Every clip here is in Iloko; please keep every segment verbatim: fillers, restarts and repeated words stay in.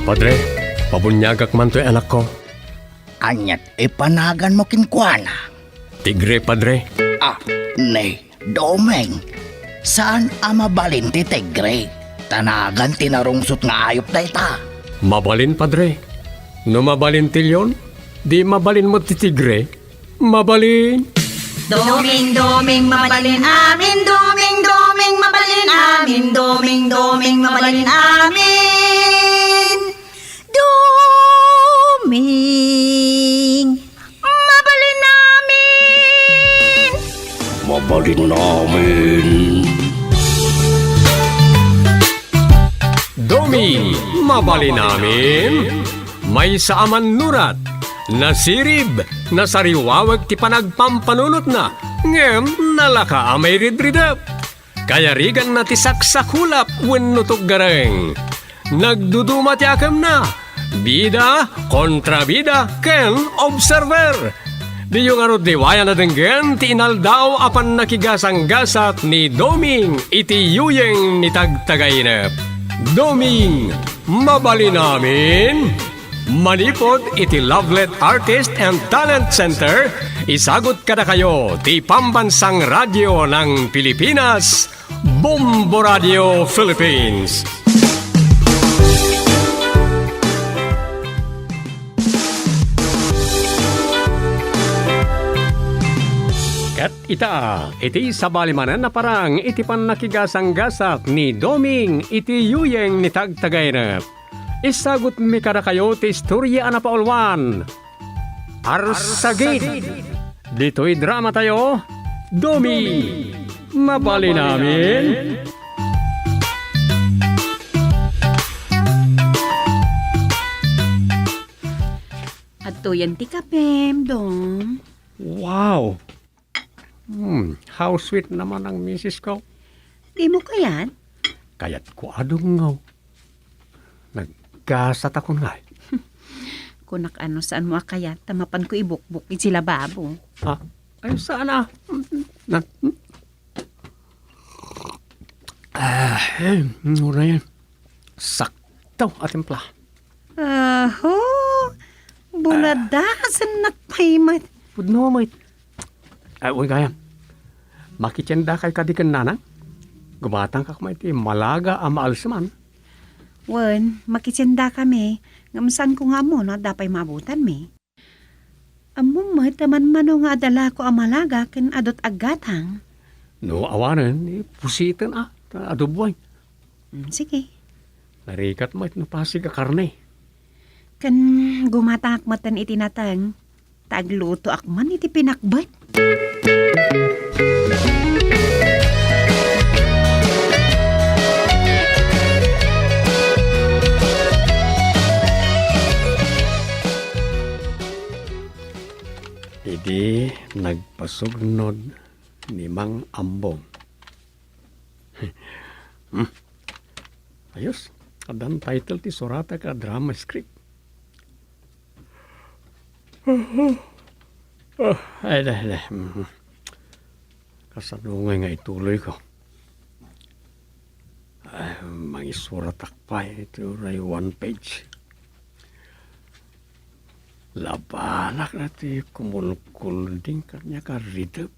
Padre, pabuniagak man toy anakko. Aniat ipanaganmo kenkuana? Tigre, Padre. Ah, ni Doming, saan a mabalin ti tigre? Ta nagan ti narungsot nga ayup dayta. Mabalin, Padre. No mabalin ti leon, di mabalin met ti tigre. Mabalin. Doming, doming, mabalin amin. Doming, doming, mabalin amin. Doming, doming, mabalin amin. Doming, mabalin amin. Mabalin amin. Doming, mabalin amin. Maysa a mannurat, nasirib, nasariwawek ti panagpampanunotna, ngem nalaka a mairidridep. Kayariganna ti saksakulap wenno tuggareng. Nagduduma ti akemna. Bida, kontrabida, ken observer. Diyo ngarud liwayan a denggen ti inaldaw a pannakigasanggasat ni Doming iti yuyeng ni Tagtagainep. Doming, mabalin amin? Manipud iti Lovelet Artist and Talent Center, isagut kadakayo ti Pambansang Radyo ng Pilipinas, Bombo Radio Philippines. Ket ita, iti sabali manen a parang iti pannakigasanggasat ni Doming iti yuyeng ni Tagtagainep. Isagutmi kadakayo ti istoria a napauluan. Arsagid. Ditoy dramatayo, Doming, mabalin amin. Adtoyen ti kapem, Dom. Wow! Hmm, how sweet naman ang misis ko. Dimo kayat? Kayat ko a dungaw. Naggasat akon ngay. Kunak ano saan mo a kayat, ta mapan ko ibukbok iti lababo. Ah, ay, saan a? Na, ah, eh, uray. Sakto a timpla. Aho, buladasennak pay met. Pudno met. Ay, wen gayam. Makitiendakay kadi ken nanang? Gumatangkak met iti malaga a maalseman. Wen, makitiendakami, ngem saanko nga ammo no adda pay maabutanmi. Ammom met a manmano nga adda lako a malaga ken adut aggatang. No awanen, pusiten a, ta adu buay. Mm, sige. Narigat met no pasig a karne. Ken gumatangak metten iti nateng, ta aglutoak man iti pinakbet. Idi nagpasugnod ni Mang Ambong. Hmm. Ayos, addan title ti suratak a drama script. Ah, ay, deh, deh. Mhm. Kasano ngay nga ituloy ko? Ay, mangisuratak pay iti uray one page. Labanak na ti kumulkulding kaniak a ridep.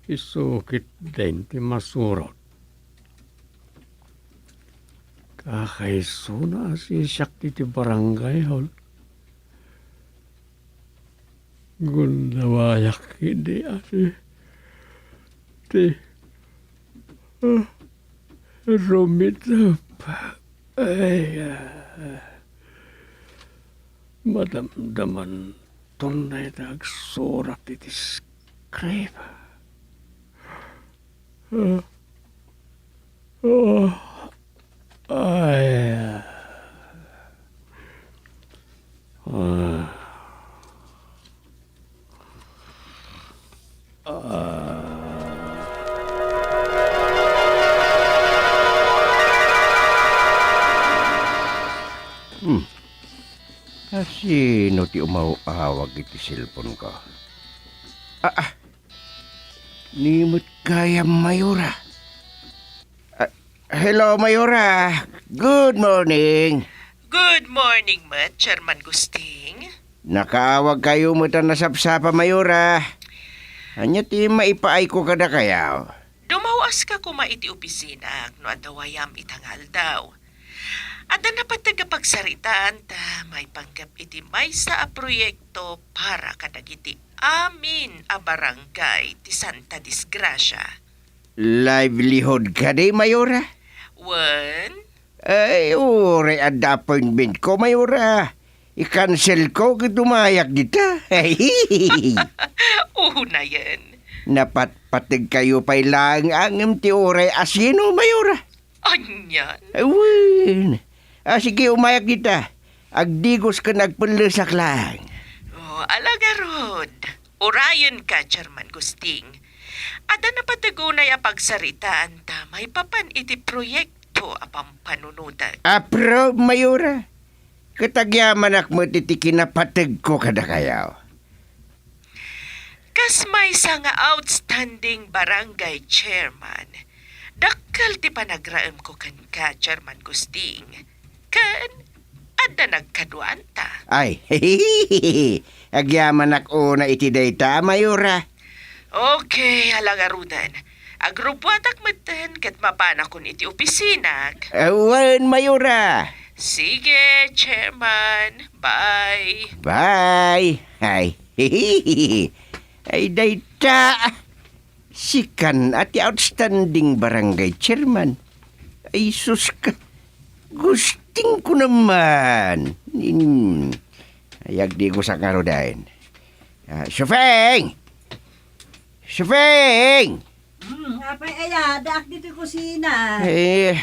Isu ketdin ti masurat. Kakaisuna a sisiak iti barangay hall. Gundawayak idi a ti, ti, ah, rumitep. Ay, ah, madamdaman ton dayta agsurat iti script. Ah, ah, ay, ah, ah. Hmm. Kasino ti umaw-awag iti cellphone ko? Ah, ah. Ni met gayam, Mayora. Ah, hello, Mayora. Good morning. Good morning met, Chairman Gusting. Nakaawagkayo met a nasapsapa, Mayora. Ania ti maipaayko kadakayo? Dumaw-aska koma iti opisina no adda wayam ita nga aldaw. Adda napateg a pagsaritaan ta maipanggep iti maysa a proyekto para kadagiti amin a barangay ti Santa Disgracia. Livelihood kadi, Mayora? Wen? Ay, uray adda appointment ko, Mayora. I-cancel ko ket umayak dita. Unayen. Napatpateg kayo pay laeng angem ti uray asino, Mayora. Anian? Wen. Ah, sige, umayak dita. Agdigos ken agpellesak laeng. Oh, ala ngarud. Urayen ka, Chairman Gusting. Adda napateg unay a pagsaritaan ta maipapan iti proyekto a pampanunotek. Approve, Mayora. Ket agyamanak met iti kinapategko kadakayo. Kas maysa nga outstanding barangay chairman, dakkel ti panagraemko kenka, Chairman Gusting, ken adda nagkaduanta. Ay, agyamanak unay iti dayta, Mayora. Okay, ala ngaruden. Agrubbuatak metten ket mapanakon iti opisinak. Awan, Mayora. Sige, Chairman. Bye. Bye. Ay. Ay, dayta. Sikan a ti outstanding barangay chairman. Ay, sus ka. Gusting ko naman. Hmm. Ay, agdigosak ngaruden. Ah, Sufeng! Sufeng! Hmm, apay aya, addaak ditoy kusina. Eh,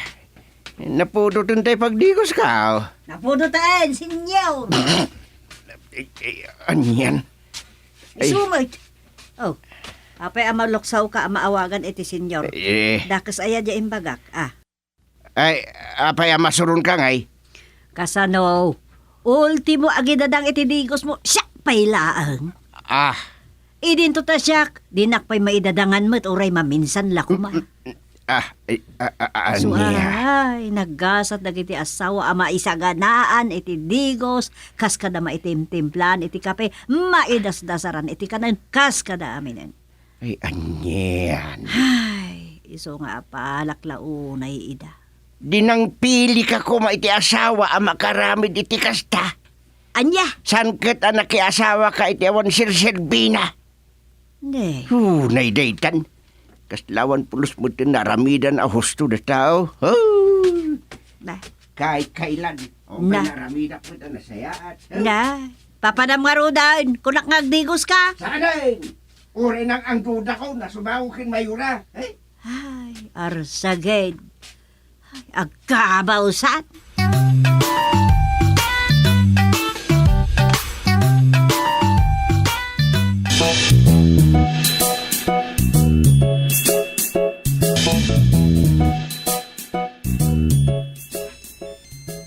napudoten tay pagdigoska. Napudoten, senyor. Eh, eh, anian? Ay. Isu met. Oh, apay a maluksawka a maawagan iti senyor? Eh. Dakes aya diay imbagak, ah. Ay, apay a masuronka ngay? Kasano? Ultimo a gidadang iti digosmo, siak pay laeng. Ah. Idinto ta siak, dinak pay maidadangan met uray maminsan la koma. Ah, ay, a, a, a, Su-, ania? Ay, naggasat dagiti asawa a maisaganaan iti digos, kas kada maitimtimplaan iti kape, maidasdasaran iti kanen, kas kada aminen. Ay, anian? Ay, isu nga apalak la unay ida. Dinangpili ka koma iti asawa a makaramid iti kasta. Ania? Saan ket a nakiasawa ka iti awan serserbina? Ne. Unay daytan. Kasla awan pulos met ti naramidan a husto da tao. Oh. Na. Kay kailan? O, na. Naramidak met a nasayaat. Na. Papanam ngaruden, kunak nga agdigoska. Saan? Uray nang-anggoda ko, nasubago ken Mayora. Eh? Ay, arsaged. Ay, agkabausan.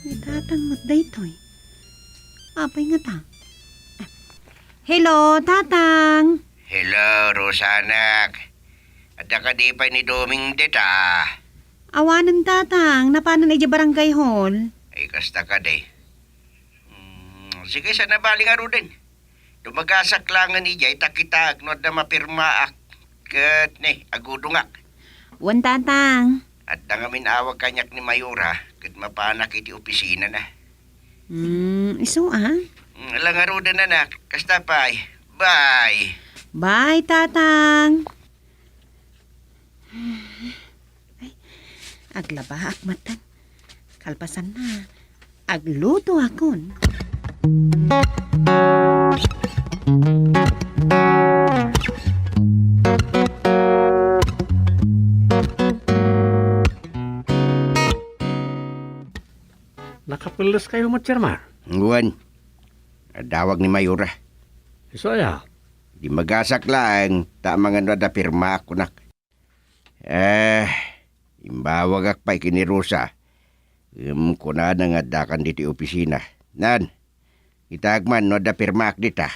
Ni Tatang met daytoy. Apay ngata? Hello, Tatang. Hello, Rosa, anak. Adda kadi pay ni Doming dita? Awanen, Tatang. Napanan idiay barangay hall. Ay, kasta kadi. Mm, sige, saan a bali ngaruden. Dumagasak laengen idiay ta kitaek no adda mapirmaak ket ne, agudongak. Wen, Tatang. Adda ngamin awag kaniak ni Mayora ket mapanak iti opisinana. Hmm, isu a? Mm, ala ngaruden, anak. Kasta pay. Bye. Bye, Tatang. Ay, aglabaak metten. Kalpasanna, aglutoakon. Nakapelles kayo met, Chairman? Wen. Adda awag ni Mayora. Isu aya? Dimagasak laeng, ta amangan no adda pirmaak kunak. Eh, imbawagak pay ken ni Rosa. Ngem kunana nga addakan ditoy opisina. Nan, itaek man no adda pirmaak dita.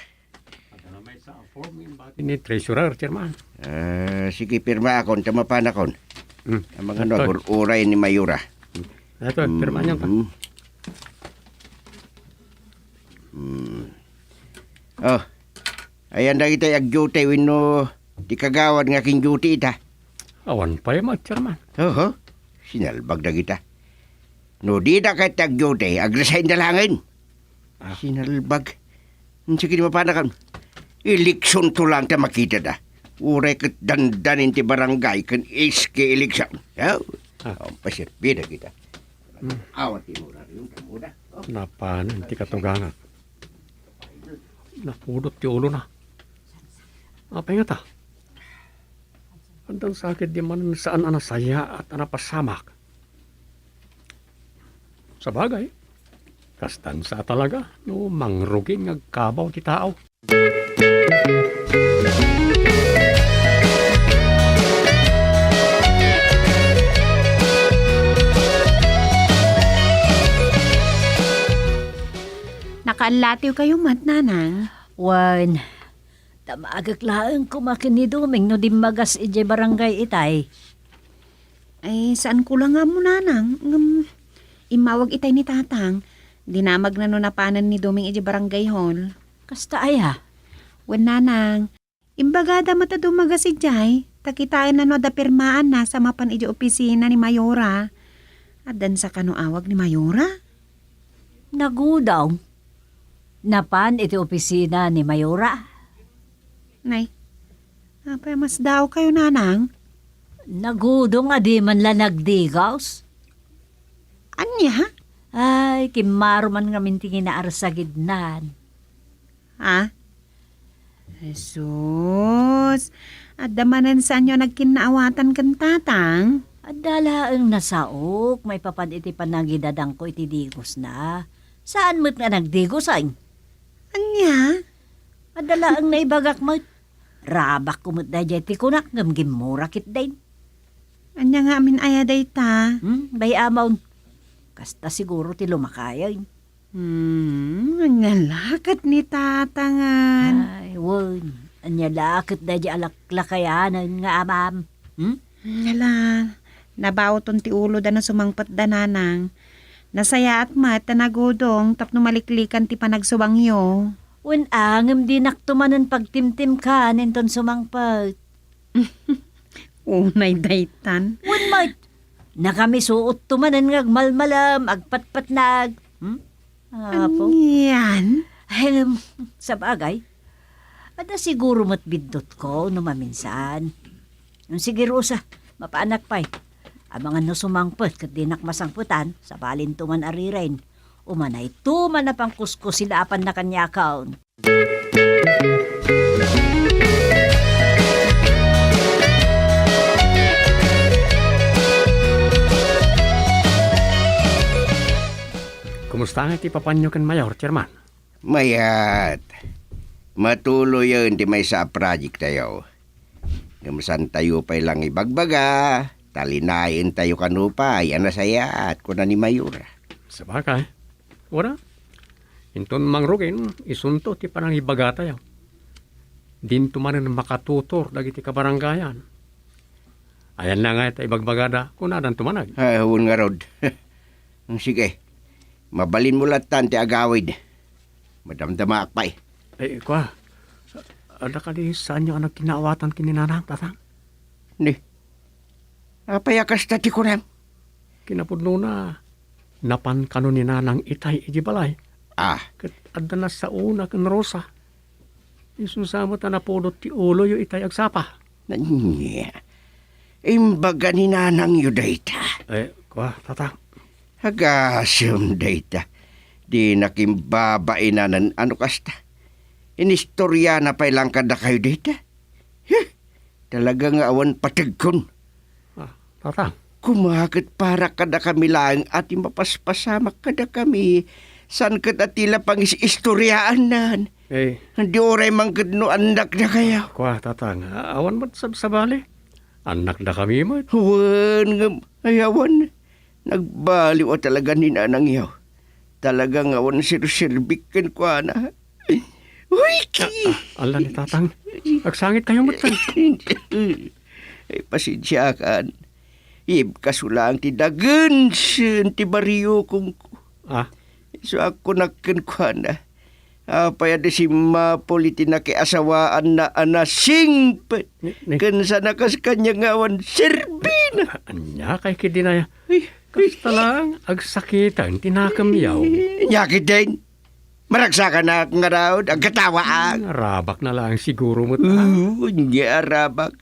Ni treasurer, Chairman. Ah, sige, pirmaakon, ta mapanakon. Hmm. Amangan no, agur-uray ni Mayora. Hmm. Eto, pirmaanyo ta. Mhm. Hmm. Oh, ayan dagiti ag-duty wenno ti kagawad nga kin-duty ita? Awan pay met, Chairman. Oho, sinalbag dagita. No dida ket ag-duty, agresign da laengen. Ah. Sinalbag. Sige, mapanakam. Eleksionto lang ta makitada. Uray ket dandanin ti barangay ken S K election. Oh, ah. Awan pay serbi dagita. Hmm. Awan ti mura rin, kamuda. Oh. Napanen ti katugangak. Napudot ti ulona. Apay ngata? Addan sakit di manen saan a nasayaat a napasamak. Sabagay, kastan sa talaga no mangrugin nga agkabaw ti tao. Nakaallatiw kayo met, Nanang? Wen, damagek laeng koma ken ni Doming no dimmagas idiay barangay itay. Ay, saan ko la nga ammo, Nanang. Ngem, immawag itay ni Tatang. Dinamagna no napanen ni Doming idiay barangay hall. Kasta aya? Wen, Nanang. Imbagada met a dummagas idiay, ta kitaenna no adda pirmaanna sa mapan idiay opisina ni Mayora. Addan sa kano awag ni Mayora? Nagudong. Napan iti opisina ni Mayora. Nay, apay a masdaawkayo, Nanang? Nagudong a diman la nagdigos. Ania? Ay, kimmaro man ngamin ti kinaarsagidnan. Ha? Jesus, adda manen saanyo a nagkinnaawatan ken Tatang? Adda laeng nasaok maipapan iti panangidadangko iti digosna. Saan met nga nagdigos, ay? Ania? Adda laeng naibagak met. Rabakko met daydiay ti kunak ngem gimmura ketdin. Ania ngamin aya dayta? Hmm, bay-amon. Kasta siguro ti lumakayen. Hmm, ania la ket ni Tatangan? Ay, wen, ania la ket daydiay a laklakayanen nga amam? Hmm? Ania la, nabawton ti uloda no sumangpetda, Nanang. Nasayaat met ta nagudong tapno maliklikan ti panagsubangyo. Wen a, ngem dinakto manen pagtimtimkan inton sumangpet. Unay daytan. Wen met, nakamisuotto manen nga agmalmalem, agpatpatnag. Hmm? Apo? Anian? Ahem, sabagay. Adda siguro met biddutko no maminsan. Sige, Rosa, mapanak pay. Amangan no sumangpet ket dinak masangpetan, sabalinto man a riren. Umanayto man a pangkuskusilapanna kaniakon. Kumusta nga iti papanyo ken Mayor, Chairman? Mayat. Matuloyen ti maysa a project tayo. Ngem saantayo pay lang ibagbaga, ta linaentayo kano pay a nasayaat, kuna ni Mayora. Sabagay. Wara. Inton mangrugin, isunto ti panangibagatayo. Dinto manen makatutor dagiti kabarangayan. Ayanna ngay ta ibagbagada, kunadanto manen. Ah, wen ngarud. Sige. Mabalinmo lattan ti agawid. Madamdamaak pay. Ay, kua, adda kadi saanyo a nagkinnaawatan ken ni Nanang, Tatang? Ni, apay a kasta ti kunam? Kinapudnona, napan kano ni Nanang itay iti balay. Ah. Ket adda nasaona ken Rosa. Isu sa met a napudot ti uloyo itay agsapa. Ania? Imbaga ni nanangyo dayta? Eh, kua, Tatang. Agasem dayta. Dinak imbabainanan a no kasta. Inistoriana pay lang kadakayo dayta. Huh! Talaga nga awan pategkon. Ah, Tatang. Koma ket para kadakami laeng a ti mapaspasamak kadakami, saan ket a ti la pangis-istoriaannan. Eh. Di uray man ket no annakdakayo. Kua, Tatang, a-, awan met sabsabali. Annakdakami met. Wen, ngem, ay, awan. Nagbaliw a talaga ni nanangyo. Talaga nga awan serserbik kenkuana. Uy, ki- Ah, ah, ala ni Tatang. Agsangit kayo met, Tay. Ay, pasensiakan. Ibkaso laeng ti dagensen ti barrio, kungko. Ah? Isu a kunak kenkuana, apay a di simmapul iti nakiasawaanna a nasingpet Ni, ni ken sana kas kaniak nga awan serbina? Ania kay ketdin aya? Ay, kasta laeng agsakiten ti nakemyo. Ania ketdin? Maragsakanak ngarud, agkatawaak. Hmm, arabakna laeng siguro met, ah. Oo, ania arabak?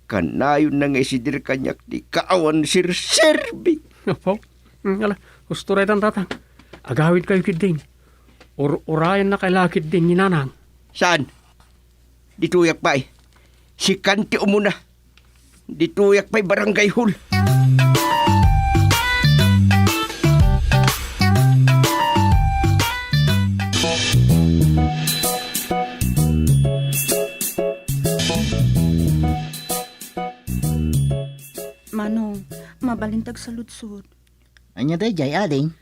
Kanayonna nga isidir kaniak ti kaawan serserbi. Apo, hmm, ala, usto daytan, Tatang. Agawidkayo ketdin. Ur-urayannakay la ketdin ni Nanang. Saan? Ditoyak pay. Sikan ti umuna. Ditoyak pay barangay hall. Manong, mabalin ta agsaludsod. Ania daydiay, ading?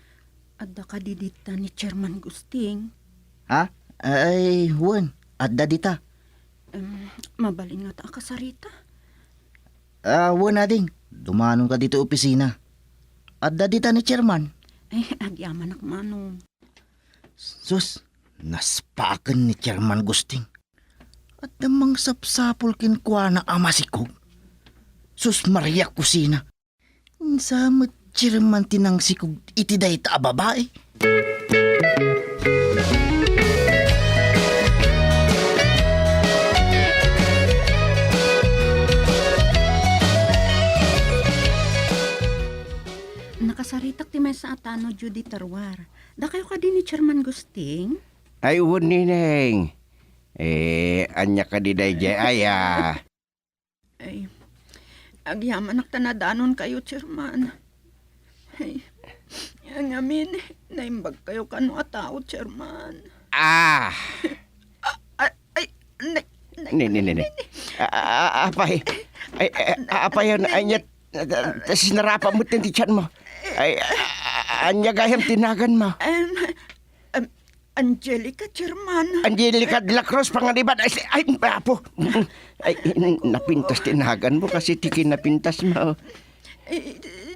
Adda kadi dita ni Chairman Gusting? Ha? Ay, wen, adda dita. Em, mabalin ngata a kasarita? Ah, wen, ading. Dumanonka ditoy opisina. Adda dita ni Chairman. Ay, agyamanak, Manong. Sus, naspaken ni Chairman Gusting. Adda mangsapsapul kenkuana a masikog. Sus, Maria Cocina. Insa met Chairman ti nangsikog iti dayta a babai? Nakasaritak ti maysa a tanodyo dita ruar. Dakayo kadi ni Chairman Gusting? Ay, wen, Nineng. Eh, ania kadi daydiay, aya? Ay, agyamanak ta nadanonkayo, Chairman. Ay, ngamin, naimbagkayo kano a tao, Chairman. Ah! Ah, ay, ay, nay, nay, Ni, ni, ni, ni. nay, nay. A-, a-, a-, apay. Ay, ay, a-, apay, an-, Nay, ania, nay. ta-, ta-, ta-, sinarapa met ti tiyan mo. Ay, a-, a-, ania gayam ti nagan mo? Em, em, Angelica, Chairman. Angelica de la Cruz, panganiban. Ay, si-, ay, apo. Ay, napintas ti nagan mo kasi ti kinapintas mo. Eh,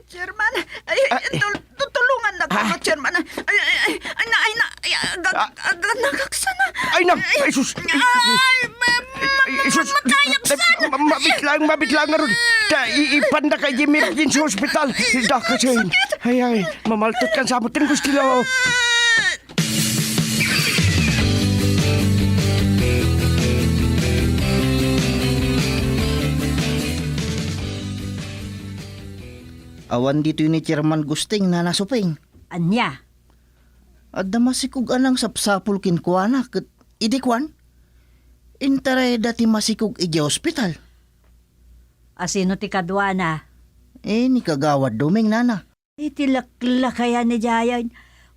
Chairman, ay, Ah, eh. tul-, tutulungan na Ah. ko, Chairman. Ay, ay, ay, ay, na, ay, na, ay, agag-, Ah. agag-, nagaksana. Ay, na, ay, sus. Ay, ma-, ma-, Ay, sus. ma-, matayaksan. Ma-, mabitlang, mabitlang, aron. Ta, i-, ipanda ka iti emergency hospital. Ay, Dakasin. sakit. Ay, ay, mamaltot kan sabot ng gusto. Ah. Awan ditoy ni Chairman Gusting, Nana Suping. Ania? Adda masikog a nangsapsapul kenkuana ket idi kuan, intarayda ti masikog idiay ospital. Asino ti kaduana? Eh, ni Kagawad Doming, Nana. Iti laklakayan ni Jayan.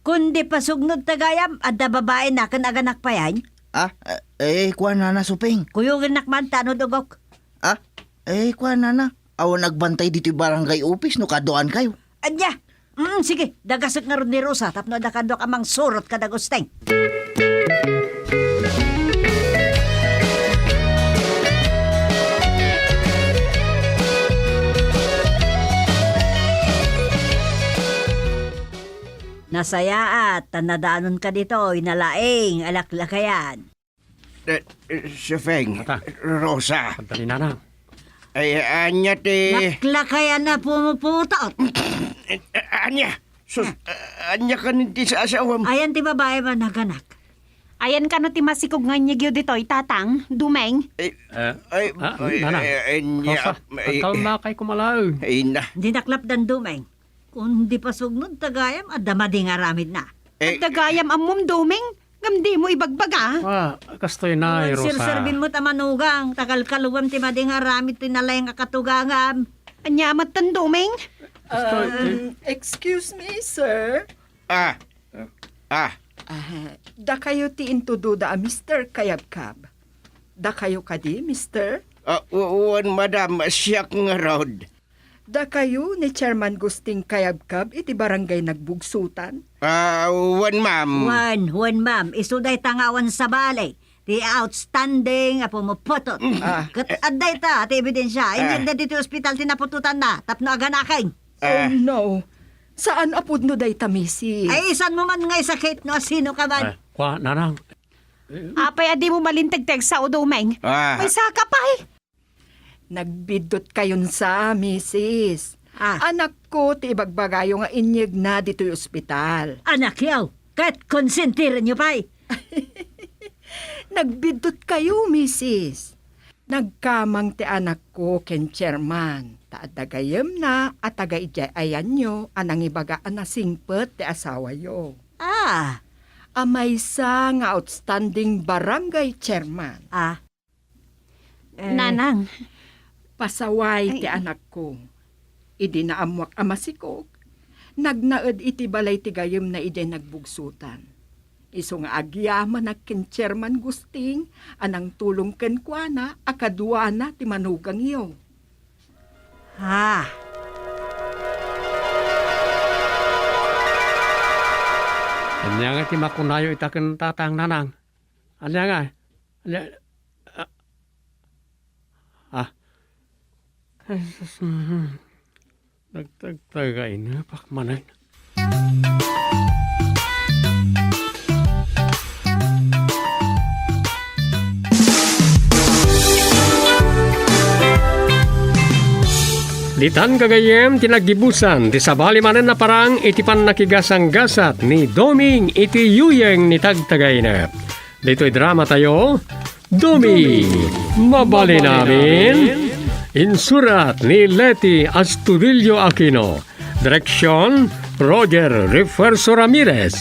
Kundi pasugnud ta gayam, adda babaina ken aganak payan. Ah, eh, kuan, Nana Suping. Kuyogennak man, tanod ugok. Ah, eh, kuan, Nana. Awan agbantay ditoy barangay office no kaduaankayo. Ania? Mm, sige, dagasek ngarud ni Rosa tapno adda kaduak a mangsurot kada Gusting. Nasayaat ta nadanonka ditoy nalaing a laklakayan. Eh, eh, Sefeng, Ata. Rosa. Ata ni Nanang. Ay, ania ti Naklakayan a pumuputot. Eh, ania? Sus, ah, ania kanin ti sasawam? Ayan ti babae man naganak. Ayan kano ti masikog nga inyegyo ditoy, Tatang, Dumeng? Eh, Eh, ay, ah, ay, Nanang. Ay, ania, Rosa, ay, agkalma kay kumalaeng. Ay, na. Di naklapdan, Dumeng. Kundi pasugnud ta gayam, adda madi nga aramidna. Eh, Adda gayam ammom, Doming, ngem dimo ibagbaga. Ah, kastoy na, Rosa. Sirserbim met a manugang, ta kalkaluam ti madi nga aramid ti nalaing a katugangam. Ania met ten, Doming? Kastoy, eh. Um, excuse me, sir. Ah. Ah. Ah, dakayo ti intudoda a Mister Kayabkab. Dakayo kadi, Mister? Ah, w-, wen, madam, siak ngarud. Dakayo ni Chairman Gusting Kayabkab iti Barangay Nagbugsutan? Ah, wen, ma'am. Wen, wen, ma'am. Isu dayta nga awan sabali. Ti outstanding a pumuputut. Ah. Ket adda ita ti ebidensia. Ah. Inyegda ditoy ospital ti napututanna tapno aganaken. Ah. Oh, no. Saan a pudno dayta, misis. Ay, isanmo man nga isakit no asino ka man. Ah, kua, nanang. Apay a dimo malinteg ti agsao, Doming? Ah. Maysaka pay. Nagbiddutkayon sa, misis. Ah. Anakko ti ibagbagayo nga inyegna ditoy ospital. Anakyo, ket konsentirenyo pay. Nagbiddutkayo, misis. Nagkamang ti anakko ken Chairman, ta adda gayyemna a taga idiay ayanyo a nangibaga a nasingpet ti asawayo. Ah. A maysa nga outstanding barangay chairman. Ah. Eh, Nanang. Pasaway ti Ay. anakko. Idi naammoak a masikog, nagnaed iti balay ti gayyemna idiay nagbugsotan. Isu nga agyamanak ken Chairman Gusting a nangtulong kenkuana a kaduana ti manugangyo. Ha? Ania nga ti makunayo ita ken tatang, nanang? Ania nga? Ania? Ah. Ah. Ay, sus, mhm. Nagtagtagainepak manen. Ditan gagayyem ti naggibusan ti sabali manen a parang iti pannakigasanggasat ni Doming iti yuyeng ni Tagtagainep. Ditoy drama tayo, Dumi, mabalin amin. Insurat ni Leti Astudillo Aquino. Direksyon, Roger Refuerzo Ramirez.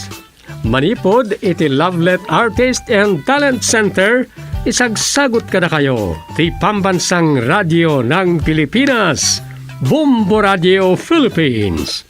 Manipud iti Lovelet Artist and Talent Center, isagsagut kadakayo ti Pambansang Radio ng Pilipinas, Bombo Radio Philippines.